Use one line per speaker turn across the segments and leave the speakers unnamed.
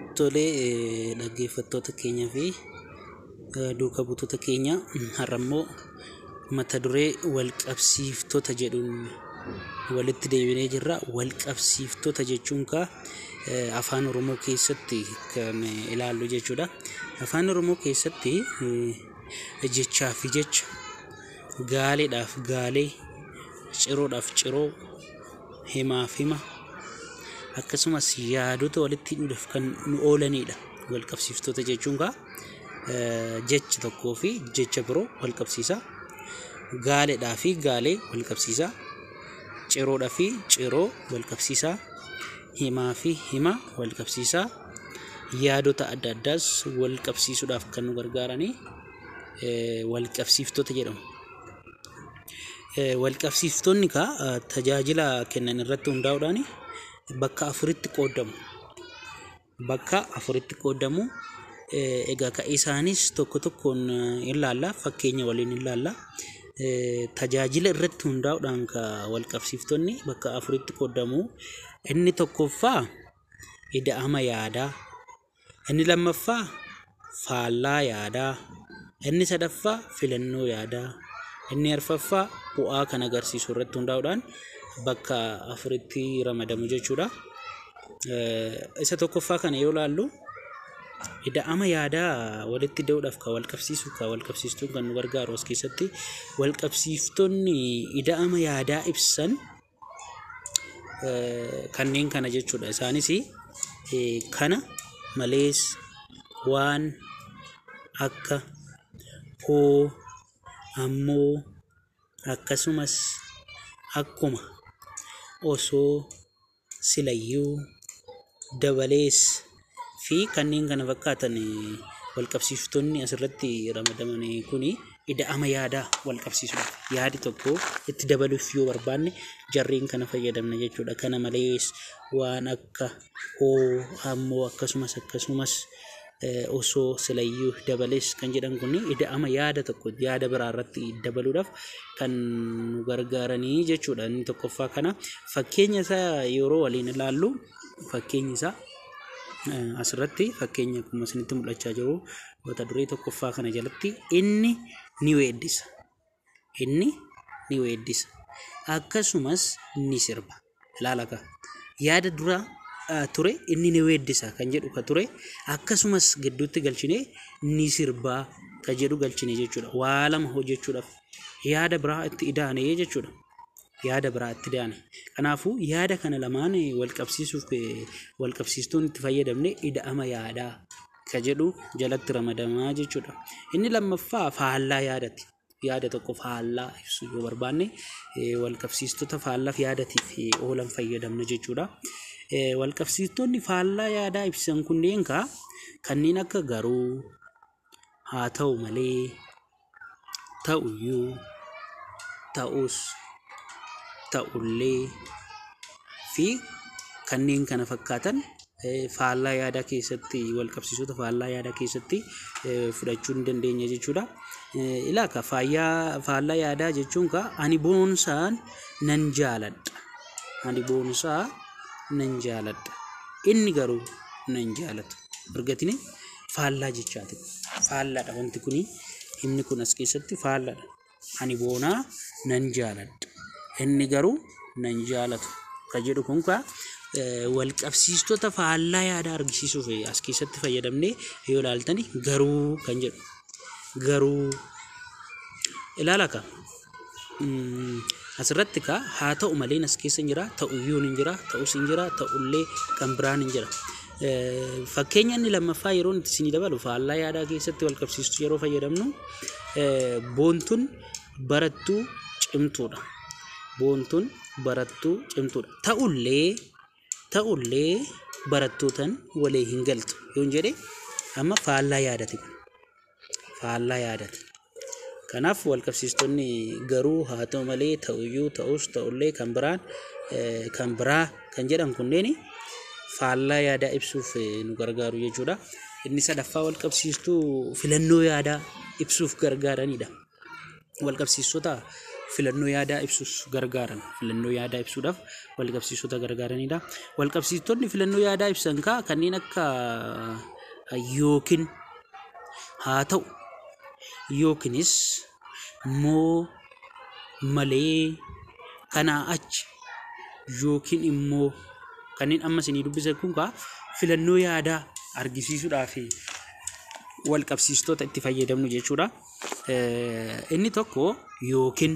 Tolee, dhaggeeffattoota keenyaa fi duuka buutota keenya, har'a immoo mata duree walqabsiiftota jedhuun walitti deebinee jirra. Walqabsiiftota jechuun kaa Afaan Oromoo keessatti kan ilaallu jechuudha. Afaan Oromoo keessatti jechaa fi jecha, gaaleedhaaf gaalee, ciroodhaaf ciroo, himaaf hima, akkasumas yaadota walitti hidhuudhaaf kan nu oolanidha. Walqabsiiftota jechuun kaa jecha tokkoo fi jecha biroo wal qabsiisa. Gaaleedhaa fi gaalee wal qabsiisa. Ciroodhaa fi ciroo wal qabsiisa. Himaa fi hima wal qabsiisa. Yaadota adda addaas wal qabsiisuudhaaf kan nu gargaaranii wal qabsiiftota jedhamu. Wal qabsiiftonni kaa tajaajila kennan irratti hundaa'uudhaan bakka afuritti qoodamu. Bakka afuritti qoodamu. Egaa ka isaanis tokko tokkoon ilaalla, fakkeenya waliin ilaalla. Tajaajila irratti hundaa'uudhaan ka wal qabsiiftonni bakka afuritti qoodamu. Inni tokkoffaa ida'ama yaadaa. Inni lammaffaa faallaa yaadaa. Inni sadaffaa filannoo yaadaa. Inni arfaffaa bu'aa kan agarsiisu irratti hundaa'uudhaan bakka afuritti ramadamu jechuudha. Isa tokkoffaa kana yoo ilaallu, ida'ama yaadaa walitti ida'uudhaaf kan wal qabsiisu, kan wal qabsiistuun kan nu gargaaru, as keessatti wal qabsiiftonni ida'ama yaadaa ibsan kanneen kana jechuudha. Isaanis kana malees, waan akka, hoo, ammoo, akkasumas, akkuma, osoo, silayyuu, dabalees fi kanneen kana fakkaatan. Wal qabsiiftonni asirratti ramadaman kuni ida'ama yaadaa wal qabsiisuudhaaf, yaadi tokko itti dabaluuf yoo barbaanne jarreen kana fayyadamna jechuudha. Kana malees, waan akka, hoo, ammoo, akkasumas, osoo, silayyuu, dabalees kan jedhan kun ida'ama yaada tokko yaada biraa irratti dabaluudhaaf kan nu gargaaranii jechuudha. Inni tokkoffaa kana. Fakkeenya isaa yeroo waliin ilaallu, fakkeenyi isaa asirratti fakkeenya akkuma isinitti mul'achaa jiru, mata duree tokkoffaa kana jalatti, inni ni weeddisa. Inni ni weeddisa. Akkasumas ni sirba. Ilaala kaa. Yaada dura ture, inni ni weeddisa kan jedhu ka ture, akkasumas gidduutti galchinee ni sirbaa ka jedhu galchine jechuudha. Waa lama hojjechuudhaaf yaada biraa itti idaane jechuudha. Yaada biraa itti idaane. Kanaafuu yaada kana lamaan wal qabsiisuuf wal qabsiistuun itti fayyadamne ida'ama yaadaa ka jedhu jalatti ramadamaa jechuudha. Inni lammaffaa faallaa yaadati. Yaada tokko faallaa ibsuu yoo barbaanne wal qabsiistota faallaaf yaadatiif oolan fayyadamna jechuudha. Wal qabsiistonni faallaa yaadaa ibsan kunneen kaa kanneen akka garuu, haa ta'u malee, ta'uyyuu, ta'us, ta'ullee fi kanneen kana fakkaatan faallaa yaadaa keessatti, wal qabsiisota faallaa yaadaa keessatti fudhachuu ni dandeenya jechuudha. Ilaa ka faallaa yaadaa jechuun kaa, ani boonsaan nan jaaladha. Ani boonsaa nan jaaladha. Inni garuu nan jaalatu. Argatini, faallaa jechaati. Faallaadha wanti kuni, himni kun as keessatti faallaadha. Ani boonaa nan jaaladha. Inni garuu nan jaalatu. Ka jedhu kun kaa wal qabsiistota faallaa yaadaa argisiisuuf as keessatti fayyadamnee yoo ilaaltani, garuu kan jedhu. Garuu ilaala ka. Asirratti kaa haa ta'u maleen as keessa hin jira, ta'uyyuun hin jira, ta'us hin jira, ta'ullee kan biraan hin jira. Fakkeenya inni lammaffaa yeroo itti isinii dabalu, faallaa yaadaa keessatti wal qabsiistuu yeroo fayyadamnu, boontuun barattuu cimtuudha. Boontuun barattuu cimtuudha. Ta'ullee barattootaan walii hin galtu yoon jedhe, amma faallaa yaadati kun. Faallaa yaadati. Kanaaf wal qabsiistonni garuu, haa ta'u malee, ta'uyyuu, ta'us, ta'ullee, kan biraan, kan biraa kan jedhan kunneen faallaa yaadaa ibsuuf nu gargaaru jechuudha. Inni sadaffaa wal qabsiistuu filannoo yaadaa ibsuuf gargaaranidha. Wal qabsiistota filannoo yaadaa ibsuuf gargaaran. Filannoo yaadaa ibsuudhaaf walqabsiistota gargaaranidha. Walqabsiistonni filannoo yaadaa ibsan kaa kanneen akka yookiin, haa ta'u, yookiinis, moo, malee, kanaa achi, yookiin immoo kanneen amma isinii dubbisan kun kaa filannoo yaadaa argisiisuudhaaf walqabsiistota itti fayyadamnu jechuudha. Inni tokko yookiin,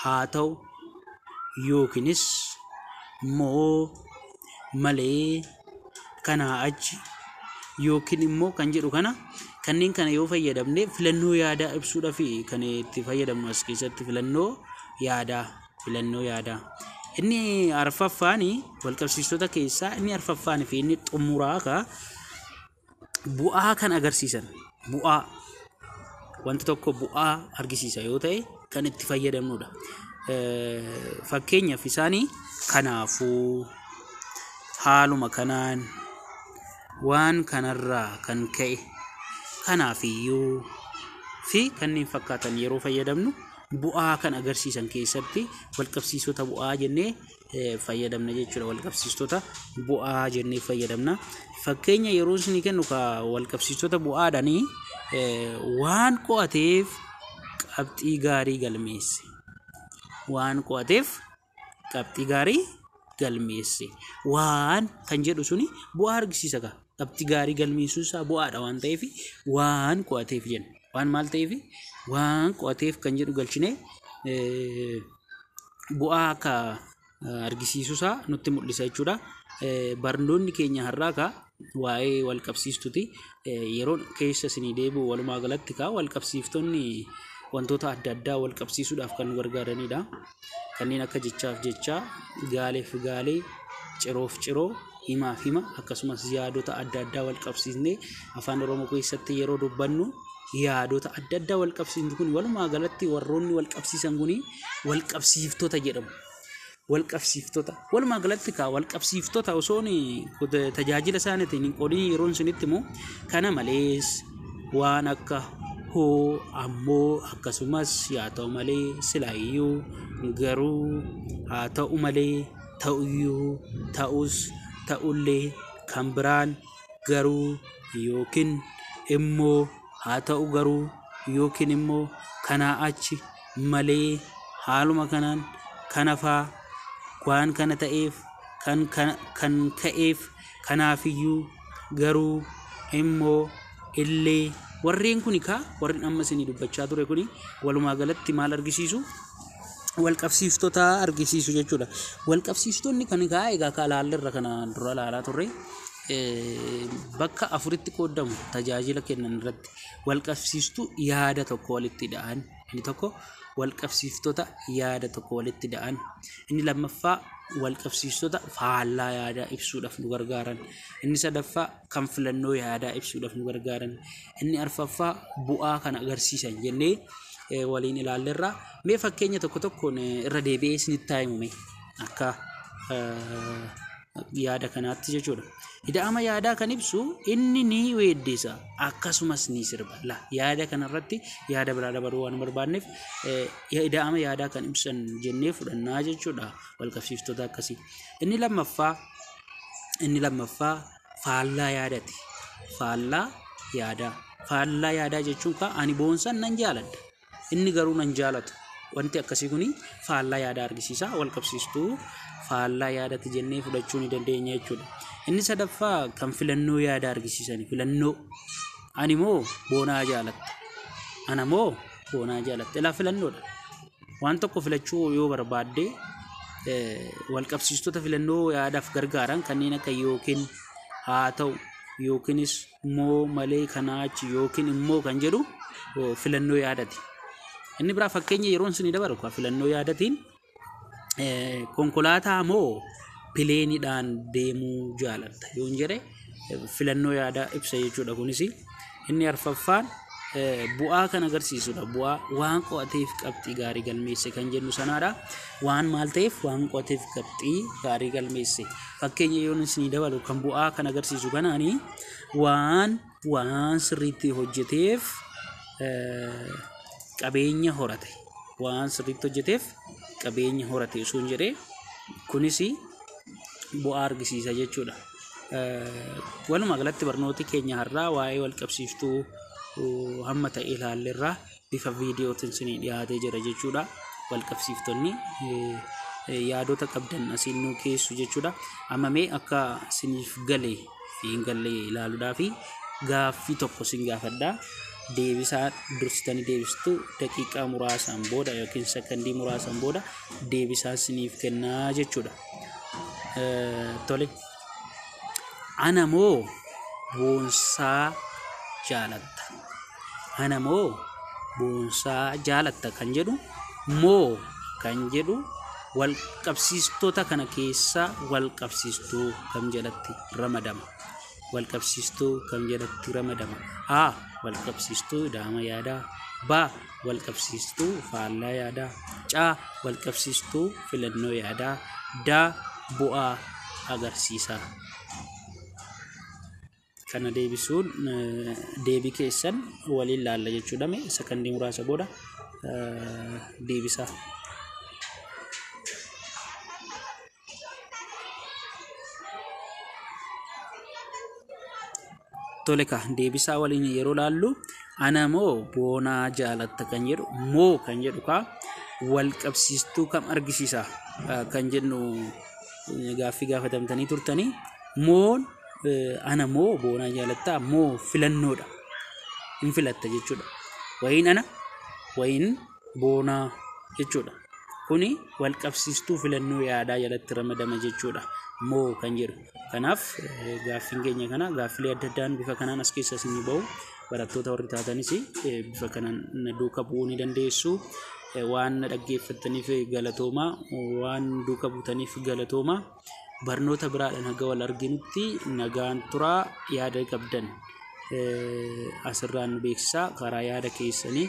haa ta'u, yookiinis, moo, malee, kanaa achi, yookiin immoo kan jedhu kana kanneen kana yoo fayyadamne filannoo yaadaa ibsuudhaaf kan itti fayyadamnu as keessatti filannoo yaadaa filannoo yaadaa. Inni arfaffaan walqabsiistota keessaa inni arfaffaan fi inni xumuraa kaa bu'aa kan agarsiisan, bu'aa wanti tokko bu'aa argisiisa yoo ta'e kan itti fayyadamnudha. Fakkeenyaaf isaanii kanaafuu, haaluma kanaan, waan kanarraa kan ka'e, kanaafiyyuu fi kanneen fakkaatan yeroo fayyadamnu bu'aa kan agarsiisan keessatti walqabsiistota bu'aa jennee fayyadamna jechuudha. Walqabsiistota bu'aa jennee fayyadamna. Fakkeenya yeroo isinii kennu ka walqabsiistota bu'aadhaanii waan qo'ateef qabxii gaarii galmeesse. Waan qo'ateef qabxii gaarii galmeesse. Waan kan jedhu suni bu'aa argisiisa kaa. Qabxii gaarii galmeessuun isaa bu'aadha waan ta'eef waan qo'ateef jenna. Waan maal ta'eef waan qo'ateef kan jedhu galchinee bu'aa akka argisiisuusaa nutti mul'isa jechuudha. Barnoonni keenya har'aa kaa waa'ee walqabsiistuuti. Yeroo keessa isinii deebi'u walumaa galatti kaa walqabsiiftonni wantoota adda addaa walqabsiisuudhaaf kan nu gargaaranidha. Kanneen akka jechaaf jechaa, gaaleef gaalee, ciroof ciroo, himaaf hima akkasumas yaadota adda addaa walqabsiisnee afaan Oromoo keessatti yeroo dubbannu yaadota adda addaa walqabsiisnu kun walumaa galatti warroonni walqabsiisan kun walqabsiiftota jedhamu. Walqabsiiftota walumaa galatti kaa walqabsiiftota osoon tajaajila isaaniitiin hin qoodin yeroon isinitti himu kana malees waan akka hoo, ammoo, akkasumas, yaa ta'u malee, silaayyuu, garuu, haa ta'u malee, ta'uyyuu, ta'us, ta'ullee, kan biraan, garuu, yookiin immoo, haa ta'u garuu, yookiin immoo, kanaa achi, malee, haaluma kanaan, kana faa, waan kana ta'eef, kan ka'eef, kanaafiyyuu, garuu, immoo, illee warreen kuni kaa warreen amma isinii dubbachaa ture kuni walumaa galatti maal argisiisu? Walqabsiiftota argisiisu jechuudha. Walqabsiiftonni kan kaa egaa kaa laallerra kana dura laalaa turre bakka afuritti qoodamu tajaajila kennan irratti. Walqabsiistuu yaada tokko walitti hidhaan inni tokko walqabsiiftota yaada tokko walitti hidhaan, inni lammaffaa walqabsiistota faallaa yaadaa ibsuudhaaf nu gargaaran, inni sadaffaa kan filannoo yaadaa ibsuudhaaf nu gargaaran, inni arfaffaa bu'aa kan agarsiisan jennee waliin ilaallerra. Mee fakkeenya tokko tokkoon irra deebi'ee isinitti haa himu akka yaada kanaatti jechuudha. Ida'ama yaadaa kan ibsu inni ni weeddisa akkasumas ni sirba. La yaada kanarratti yaada biraa dabaluu waan barbaanneef ida'ama yaadaa kan ibsan jennee fudhannaa jechuudha walqabsiiftota akkasii. Inni lammaffaa faallaa yaadati. Faallaa yaadaa. Faallaa yaadaa jechuun kaa ani boonsan nan jaaladha. Inni garuu nan jaalatu. Wanti akkasii kuni faallaa yaadaa argisiisa. Walqabsiistuu faallaa yaadati jennee fudhachuu ni dandeenya jechuudha. Inni sadaffaa kan filannoo yaadaa argisiisani. Filannoo. Ani moo boonaa jaalatta? Ana moo boonaa jaalatta? Ilaa filannoodha. Waan tokko filachuu yoo barbaadde walqabsiistota filannoo yaadaaf gargaaran kanneen akka yookiin, haa ta'u, yookiinis, moo, malee, kanaa achi, yookiin immoo kan jedhu filannoo yaadati. Inni biraa fakkeenya yeroon isinii dabalu filannoo yaadatiin konkolaataa moo pileeniidhaan deemuu jaalatta yoon jedhe filannoo yaadaa ibsa jechuudha kunis. Inni arfaffaan bu'aa kan agarsiisudha. Bu'aa waan qo'ateef qabxii gaarii galmeesse kan jennu sanaadha. Waan maal ta'eef waan qo'ateef qabxii gaarii galmeesse. Fakkeenya yoon isinii dabalu kan bu'aa kan agarsiisu kanaanii waan sirriitti hojjeteef qabeenya horate. Waan sirriitti hojjeteef qabeenya horate osoo hin jedhee kunis bu'aa argisiisa jechuudha. Walumaa galatti barnooti keenya har'aa waa'ee wal qabsiiftuu hamma ta'e ilaalleerraa bifa viidiyootiin isinii dhiyaatee jira jechuudha. Wal qabsiiftonni yaadota qabdan asiin nuu keessu jechuudha. Amma mee akka isiniif gale fi hin galle ilaaluudhaa fi gaaffii tokko isin gaafadhaa. Deebisaa dursitanii deebistu daqiiqaa muraasaan booda yookiin sekondii muraasaan booda deebisaa isiniif kennaa jechuudha. Tole. Ana moo boonsaa jaalatta? Ana moo boonsaa jaalatta kan jedhu moo kan jedhu wal qabsiistota kana keessaa wal qabsiistuu kam jalatti ramadama? Wal qabsiistuu kam jalatti ramadama? A. Wal qabsiistuu daama yaadaa. B. Wal qabsiistuu faallaa yaadaa. C. Wal qabsiistuu filannoo yaadaa. D. Bu'aa agarsiisa. Kana deebisuun deebii keessan waliin laalla jechuudha. Mee sekondii muraasa booda deebisaa. Tole ka deebisaa waliin yeroo laallu ana moo boonaa jaalatta kan jedhu moo kan jedhu ka wal qabsiistuu kam argisiisa kan jennu gaaffii gaafatamtanii turtanii moon ana moo boonaa jaalattaa moo filannoodha. Hin filatta jechuudha. Wayiin ana wayiin boonaa jechuudha. Kuni wal qabsiistuu filannoo yaadaa jalatti ramadama jechuudha. Moo kan jedhu. Kanaaf gaaffiin keenya kana gaaffilee adda addaan bifa kanaan as keessa isinii bahu barattoota warri taatanis bifa kanaan duuka bu'uu ni dandeessu. Waan dhaggeeffattaniif galatoomaa, waan duuka buutaniif galatoomaa. Barnoota biraadhaan haga wal arginutti nagaan turaa yaada qabdan asirraan nu beeksisaa karaa yaada keessanii.